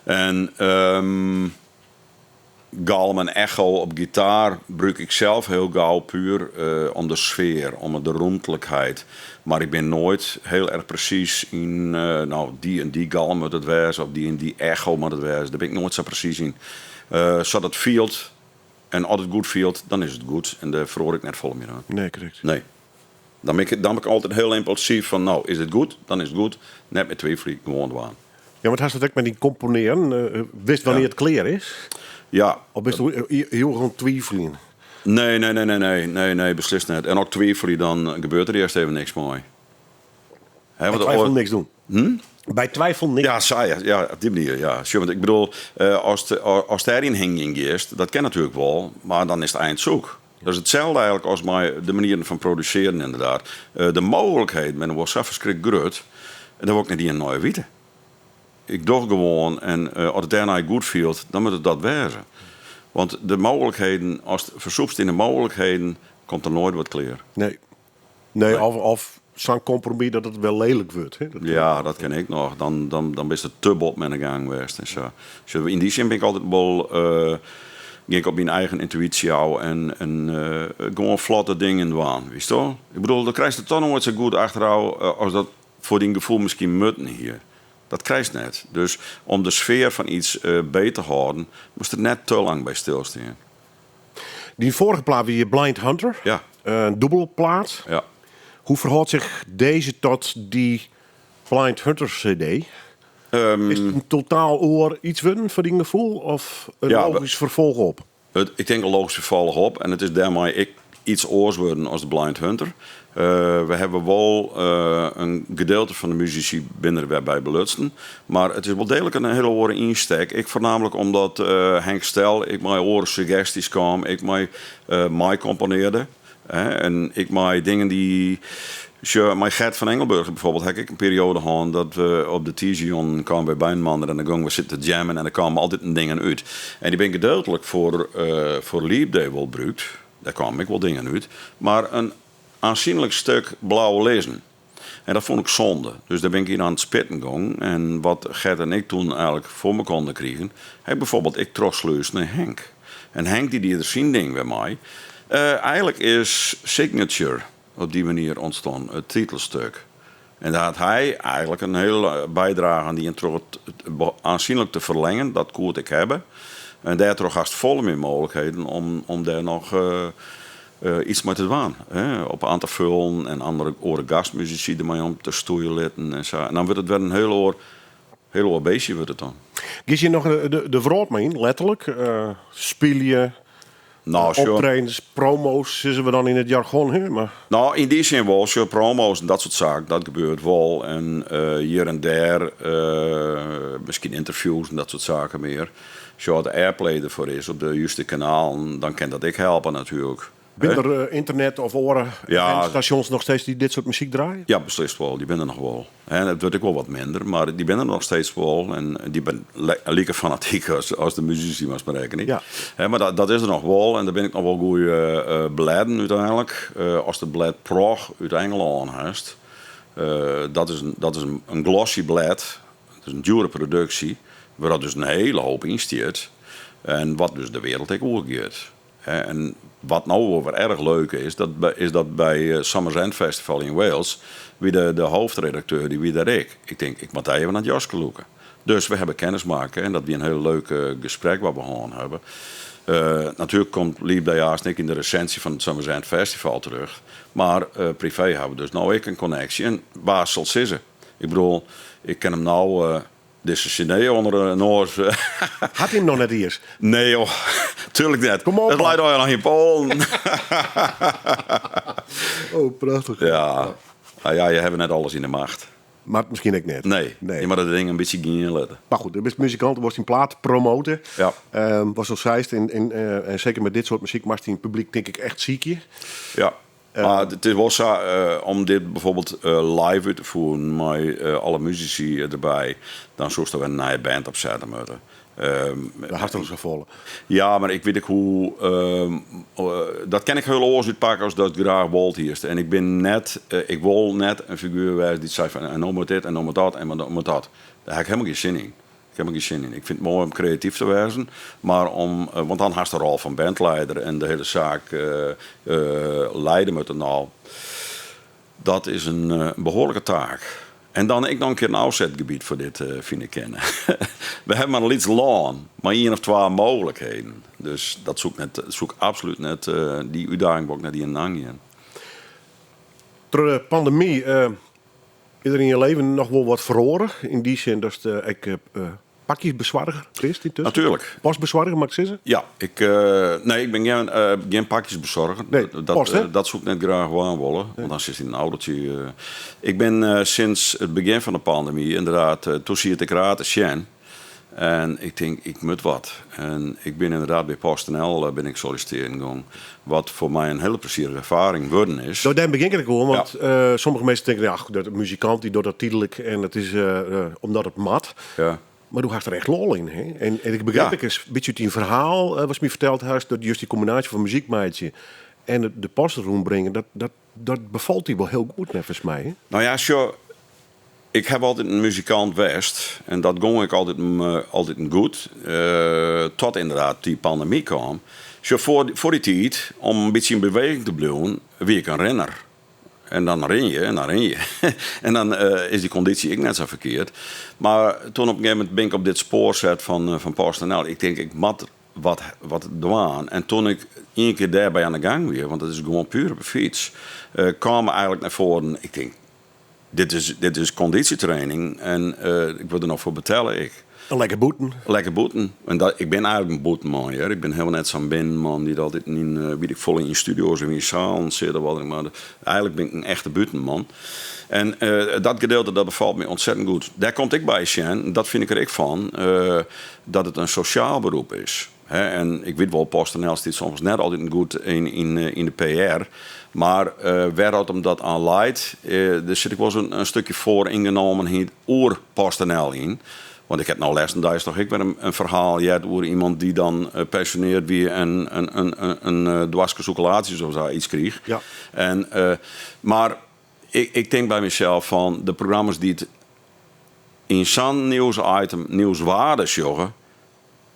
En Galm en echo op gitaar brûk ik sels hiel gau puer om de sfear, om de rûmtlikheid. Mar ik bin noait hiel erch presys yn, no, dy en dy galm moat it wêze of dy en dy echo moat it wêze. Dêr bin ik noait sa presys yn. Sa't it fielt en as it goed fielt, dan is it goed en dêr feroar ik net folle mear oan. Nee, krekt. Nee. Dan bin ik, dan bin ik altyd hiel ympulsyf fan, no, is it goed, dan is it goed. Net mear twivelje, gewoan dwaan. Ja, want hast dat ek mei dyn komponearjen? Witst wannear't it klear is? Ja. Of bist hiel oan it twiveljen? Nee, nee, nee, nee, nee, nee, nee, beslist net. En as ik twivelje, dan gebeurt der earst even niks mei. Hè, want twijfel niks doen. By twijfel niks. Ja, sa, ja, ja, op dy manier, ja. Sjoch, want ik bedoel, ast dêryn hingjen giest, dat kin natuerlik wol, mar dan is it eindzoek. Dat is itselde eigentlik as mei de manieren fan produsearjen ynderdaad. De mooglikheden binne wol sa ferskriklik grut, en dêr wol ik net ien nei witte. Ik doch gewoan en as it dêrnei goed fielt, dan moat it dat wêze. Want de mooglikheden, ast fersûpst yn de mooglikheden, komt der noait wat klear. Nee. Nee, of sa'n kompromis dat it wer lelik wurdt. Hè? Ja, dat kin ek noch. Dan bist te bot mei de gang west en sa. Sjoch, yn dy sin bin ik altyd wol, gean ik op myn eigen yntuïsje ôf en gewoan flotte dingen dwaan, witsto? Ik bedoel, dan krijst it toch noait sa goed achterôf as dat foar dyn gefoel miskien mutten hie. Dat krijst net. Dus om de sfear fan iets beet te hâlden, moatst der net te lang by stilstean. Dyn foarige plaat wie Blind Hunter. Ja. In dûbelplaat. Ja. Hoe ferhâldt sich dizze tot dy Blind Hunter CD? Is it in totaal oar iets wurden foar dyn gefoel of in logysk ferfolch op? Ik tink in logysk ferfolch op en it is dêrmei ek iets oars wurden as de Blind Hunter. We hawwe wol in gedeelte fan de musisy binne der wer by belutsen, mar it is wol deeglik in hiele oare ynstek. Ek foarnaamlik omdat Henk Stel ek mei oare suggestjes kaam, ek mei meikomponearde. En ek mei dingen dy't. Sjoch, mei Gert van Engelburg byfoarbyld ha ik ek in perioade hân dat we op de tiisdeijûn kamen wy byinoar en dan gongen we sitten te jammen en der kamen altyd dingen út. En dy binne gedeeltlik foar Leap Day wol brûkt, dêr kamen ek wol dingen út, mar in oansynlik stik bleau lizzen. En dat fûn ik sonde. Dus dêr bin ik yn oan it spitten gong. En wat Gert en ik toen eigentlik foar mekoar krigen, ha ik byfoarbyld ek trochslúsd nei Henk. En Henk dy die der syn ding wer mei. Eigentlik is Signature op dy manier ûntstien, it titelstik. En dêr hat hy eigentlik in hiele bydrage oan dien troch it oansynlik te ferlengen, dat koe it ek hawwe. En dêrtroch hast folle mear mooglikheden om dêr noch iets mei te dwaan. Op oan te fullen en andere oare gastmusisy dermei om te stoeien litten en sa. En dan wurdt it wer in hiel oar, hiel oar beestje wurdt it dan. Giest hjir noch de wrâld mei yn, letterlik? Spylje, Nou, sjoch. optredens, promo's, sizze we dan yn it jargon, hè? Mar... Nou, yn dy sin wol. Sjoch, promo's en dat soart saken, dat gebeurt wol. En hjir en dêr miskien ynterviews en dat soart saken mear. Sjoch, as de airplay derfoar is op de juste kanalen, dan kin dat ek helpe natuerlik. Binne der ynternet of oare stasjons noch steeds dy't dit soart muzyk draaie? Ja, beslist wol. Dy binne der noch wol. En it wurdt ek wol wat minder, mar dy binne der noch steeds wol. En dy binne like fanatyk as de musisy, moatst mar rekkenje. Ja. Mar dat is der noch wol. En der binne ek noch wol goede blêden úteinlik. Ast it blêd Prog út Engelân hast, dat is dat is in glossy blêd. Dat is in djoere produksje, wêr't dus in hele hoop yn stiet. En wat dus de wereld ek oergiet. En wat no wol wer erch leuk is, dat is dat by Summer's End Festival yn Wales wie de, de hoofdredakteur dy wie dêr ek. Ik tink, ik moat dêr even oan it jaske lûke. Dus we hawwe kennis makke en dat wie in hiel leuk gesprek wat we hân hawwe. Natuerlik komt Leap Day aanst ek yn de resinsje fan it Summer's End Festival terug, mar privee hawwe we dus no ek in konneksje en wa sil sizze? Ik bedoel, ik kin him no Dizze CD ûnder de noas. Hat hy him noch net iens? Nee joh, tuurlijk net. Kom op, It leit allegear noch yn Poalen. Oh, prachtich. Ja. Nou ja, je hawwe net alles yn de macht. Mar miskien ek net. Nee, Nee. je moatte de dingen in bytsje gean litte. Mar goed, do bist muzikant, do wolst dyn plaat promote. Ja. Watst al seist, en seker mei dit soart muzyk moatst dyn publyk tink ik echt sykje. Ja. Mar it is wol sa, om dit bijvoorbeeld live út te fieren mei alle musisy derby, dan soest der wer in nije band op sette moatte. Dat hast al safolle. Ja, mar ik wit ek hoe. Dat kin ik hiel oars útpakke as datst graach wold hiest. En ik bin net, ik wol net in figuer wêze dy't seit fan en no moat dit en no moat dat en no moat dat. Dêr ha ik helemaal gjin sin yn. Ik ha der gjin sin yn. Ik fyn it moai om kreatyf te wêzen, mar om, want dan hast de rol fan bandleider en de hiele saak leide moatte. No, dat is in behoarlike taak. En dan ek noch in kear in ôfsetgebiet foar dit fine kinne. We hawwe mar in lyts lân mei ien of twa mooglikheden. Dus dat soe ik net, soe ik absolút net, dy útdaging wol ik net ien oangean. Troch de pandemy Is der yn je leven noch wol wat feroare? Yn dy sin datst ek pakjesbesoarger bist yntusken? Natuerlik. Postbesoarger, moat ik sizze? Ja, ik, nee, ik bin gjin, gjin pakjesbesoarger. Nee, post, hè? Dat soe ik net graach dwaan wolle, want dan sitst yn in autotsje. Ik bin sinds it begjin fan de pandemy ynderdaad, doe siet ik raar te sjen. En ik tink, ik moat wat. En ik bin ynderdaad by PostNL bin ik sollisitearjen gong. Wat foar my in hiele plezierige erfaring wurden is. No, dêr begjin ik ek oan, want sommige minsken tinke, ja, dat muzikant dy docht dat tydlik en dat is omdat it moat. Mar do hast der echt lol yn, hè? En ik begryp ek in bytsje út dyn ferhaal, watst my ferteld hast, dat just dy kombinaasje fan muzyk meitsje en de post rûnbringe, dat befalt dy wol hiel goed neffens my, hè? No ja, sjoch, Ik haw altyd in muzikant west en dat gong ek altyd, altyd goed. Tot ynderdaad dy pandemy kaam. Sjoch, foar dy tiid, om in bytsje yn beweging te bliuwen, wie ik in rinner. En dan rin je en dan rin je. En dan is dy kondysje ek net sa ferkeard. Mar toen op in gegeven momint bin ik op dit spoar set fan PostNL. Ik tink, ik moat wat dwaan. En toen ik ien kear dêrby oan de gang wie, want dat is gewoan puer op 'e fyts, kaam eigenlik nei foaren, ik tink, Dit is, dit is kondysjetraining en ik wurd der noch foar betelle ek. En lekker bûten. Lekker bûten. En dat, ik bin eigenlik in bûtenman hear. Ik bin hielendal net sa'n binnenman dy't altyd yn, wit ik folle, yn studio's of yn salen sit of wat dan ek. Mar eigenlik bin ik in echte bûtenman. En dat gedeelte dat befalt my ontzettend goed. Dêr komt ek by sjen, dat fyn ik der ek fan, dat it in sosjaal beroep is. En ik wit wol, PostNL stiet soms net altyd goed yn de PR. Mar wêr oft him dat oan leit, der sit ek wolris in stikje foaryngenomenheid oer PostNL yn. Want ik ha no lêstendeis toch ek wer in ferhaal heard oer iemand dy't dan pensjoneard wie en in doaske sûkelaadsjes of sa iets kriich. En, mar ik tink by mysels fan de programma's dy't yn sa'n nieuwsitem nieuwswaarde sjogge,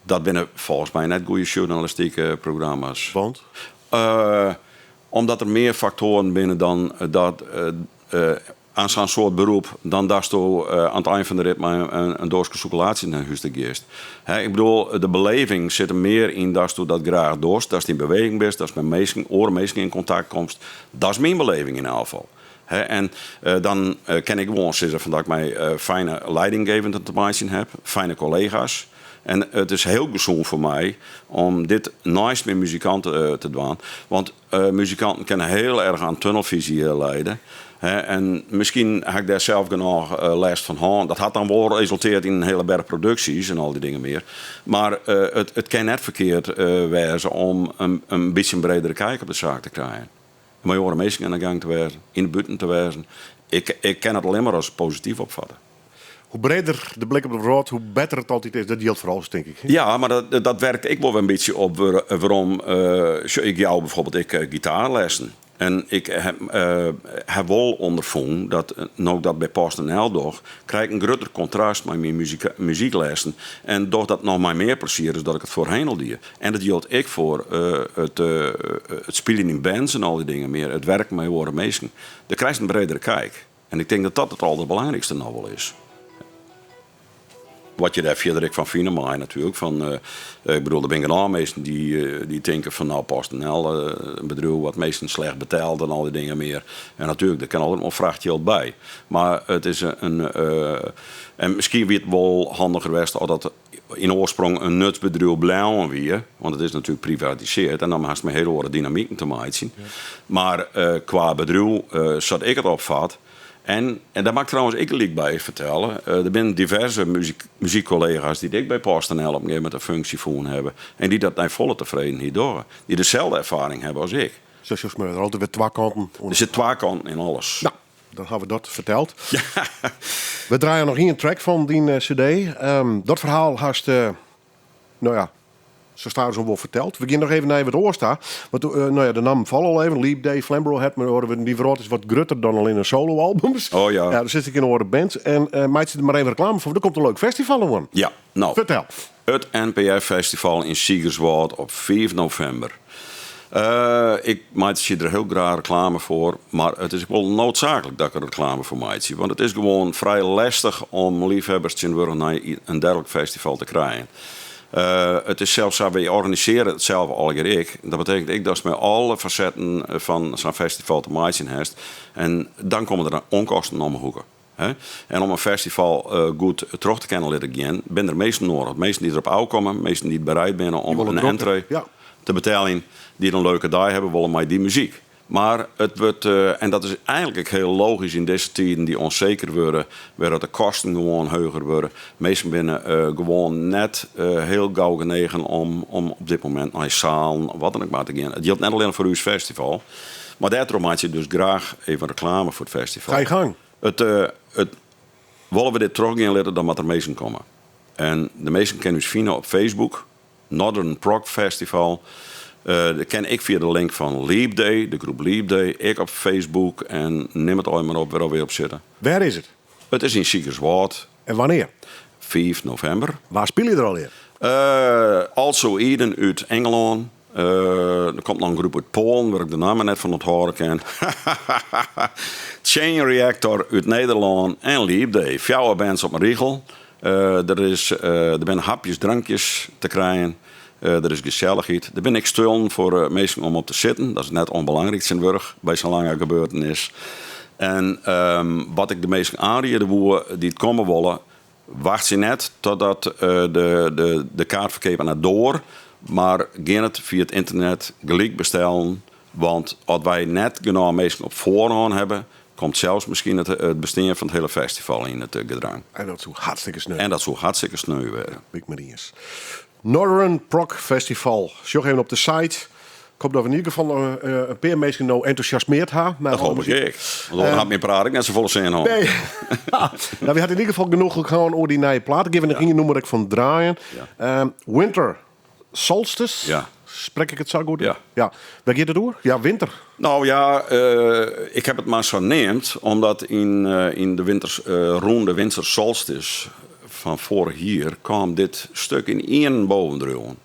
Dat binne folgens my net goede sjoernalistike programma's. Want? Omdat der mear faktoaren binne dan dat aan sa'n soart beroep dan datsto aan it ein fan de rit mei in doaske sûkelaadsjes nei hûs ta giest. Ik bedoel, de beleving sit der mear yn datsto dat graach dochst, datst yn beweging bist, datst mei minsken, oare minsken yn kontakt komst. Dat is myn beleving yn elk gefal. Hè, en dan kin ik gewoan sizze fan dat ik mei fijne leidinggevenden te meitsjen heb, fijne kollega's. En it is hiel gesûn foar my om dit neist myn muzikanten te dwaan. Want muzikanten kinne hiel erch oan tunnelfyzje lijde. En miskien ha ik dêr sels genôch lêst fan hân. Dat hat dan wol resulteard yn in hiele berch produksjes en al dy dingen mear. Mar it kin net ferkeard wêze om in bytsje in bredere kijk op de saak te krijen. Mei oare minsken oan de gang te wêzen, yn de buerten te wêzen. Ik kin it allinne mar as posityf opfatte. Hoe breder de blik op de wrâld, hoe better it altyd is. Dat jildt foar alles, tink ik. Ja, mar dat werkt ek wol wer in bytsje op werom. Sjoch, ik jou bijvoorbeeld ek gitaarlessen. En ik ha wol ûnderfûn dat no ik dat by PostNL doch, krij ik in grutter kontrast mei myn muzyklessen. En doch dat noch mei mear plezier as dat ik it foarhinne al die. En dat jildt ek foar it spyljen yn bands en al dy dingen mear, it werken mei oare minsken. Dêr krijst in bredere kijk. En ik tink dat dat it alderbelangrijkste noch wol is. Wat je dêr fierder ek fan fine meie natuerlik. Fan, ik bedoel, der binne genôch minsken dy't tinke fan nou PostNL, in bedriuw wat minsken slecht betelt en al dy dingen mear. En natuerlik, der kin altyd wol frachtjild by. Mar it is in, en miskien wie it wol handiger west as dat yn oarsprong in nutsbedriuw bleaun wie, want it is natuerlik privatiseard en dan hast mei hiele oare dynamiken te meitsjen. Mar kwa bedriuw, sa't ik it opfat, en dêr moat ik trouwens ek gelyk by fertelle, der binne diverse muzykkollega's dy't ek by PostNL op in gegeven momint in funksje fûn hawwe en dy't dat nei folle tefredenheid dogge, dy't deselde erfaring hawwe as ik. Sa sjochst mar, der altyd wer twa kanten oan. Der sit twa kanten yn alles. No, dan hawwe we dat ferteld. We draaie noch ien track fan dyn CD. Dat ferhaal hast, no ja, sa stadichoan wol ferteld. We gean noch even nei wat oars ta. Want no ja, de nammen falle al even. Leap Day, Flamborough Head, mar dy wrâld is wat grutter dan allinne solo-albums. Oh ja. Ja, der sit ek in oare band. En meitsje der mar even reklame foar, want der komt in leuk festival oan. Ja, no. Fertel. It NPF Festival yn Sigerswâld op 5 novimber. Ik meitsje der hiel graach reklame foar, mar it is ek wol noodsaaklik dat ik der reklame foar meitsje. Want it is gewoan frij lestich om liefhebbers tsjintwurdich nei in derlik festival te krijen. It is sels sa, wy organisearje it sels allegear ek. Dat betekent ek datst mei alle fasetten fan sa'n festival te meitsjen hast. En dan komme der onkosten om 'e hoeke. En om in festival goed troch te kinnen litte gean, binne der minsken noadich. Minsken dy't derop ôfkomme, minsken dy't bereid binne om in entree te beteljen, dy't in leuke dei hawwe wolle mei dy muzyk. Mar it wurdt, en dat is eigenlik ek hiel logysk yn dizze tiden dy't ûnseker wurde, wêr't de kosten gewoan heger wurde. Minsken binne gewoan net hiel gau genegen om op dit momint nei sealen of wat dan ek mar te gean. It jildt net allinnich foar ús festival, mar dêrtroch meitsje ik dus graach even reklame foar it festival. Ga je gang. It, it, wolle we dit trochgean litte, dan moat der minsken komme. En de minsken kinne ús fine op Facebook, Northern Prog Festival. Dat kin ek fia de link fan Leap Day, de groep Leap Day, ek op Facebook. En nim it allegear mar op wêr we op sitte. Wêr is it? It is yn Sigerswâld. En wannear? 5 novimber. Wa spylje der allegear? Also Eden út Ingelân. Der komt noch in groep út Poalen, wêr ik de namme net fan ûnthâlde kin. Chain Reactor út Nederlân en Leap Day. Fjouwer bands op in rigel. Der is, der binne hapjes, drankjes te krijen. Der is gesellichheid. Der binne ek stuollen foar minsken om op te sitten. Dat is net ûnbelangryk tsjintwurdich by sa'n lange gebeurtenis. En wat ik de minsken oanriede woe dy't komme wolle, wachtsje net totdat de, de kaartferkeap oan de doar, mar gean it fia it ynternet gelyk bestellen. Want as wy net genôch minsken op foarhân hawwe, komt sels miskien it bestean fan it hiele festival yn it gedrang. En dat soe hartstikke sneu. En dat soe hartstikke sneu wêze. Bin ik mei iens. Northern Prog Festival. Sjoch even op de site. Ik hoop dat we yn ieder gefal noch in pear minsken no entûsjasmeard ha. Dat hoop ik ek. Want oars hat myn praat ek net safolle sin hân. Nee. Nou, we ha yn ieder gefal genoch hân oer dy nije plaat. Dêr gean we noch ien nûmer ek fan draaien. Winter Solstice. Ja. Sprek ik it sa goed? Ja. Ja. Wêr giet it oer? Ja, winter. Nou ja, ik heb it mar sa neamd omdat yn de winters, rûn de Winter Solstice fan foarich jier kaam dit stuk yn ienen bovendriuwen.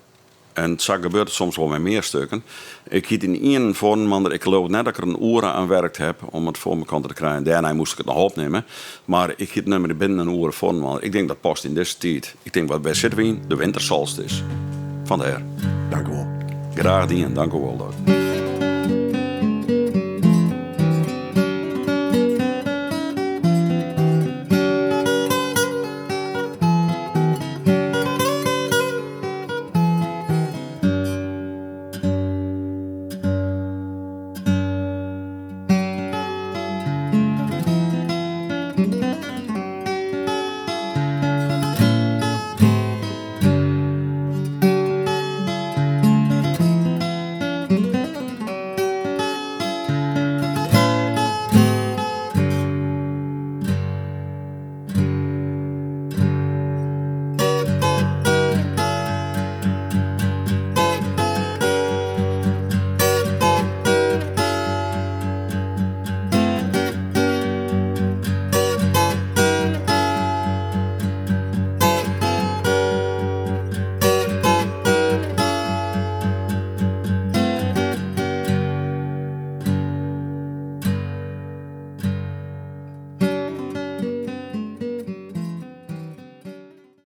En sa gebeurt it soms wol mei mear stukken. Ik hie it yn ienen foar, mar ik leau net dat ik der in oere aan werkt heb om it foar mekoar te krijen. Dêrnei moast ik it noch opnimme. Mar ik hie it nûmer binnen in oere foar, want ik tink dat past yn dizze tiid. Ik tink, wêr sitte we yn? De wintersolstice. Fandêr. Dank u wol. Graach dien, dank u wol, Doc.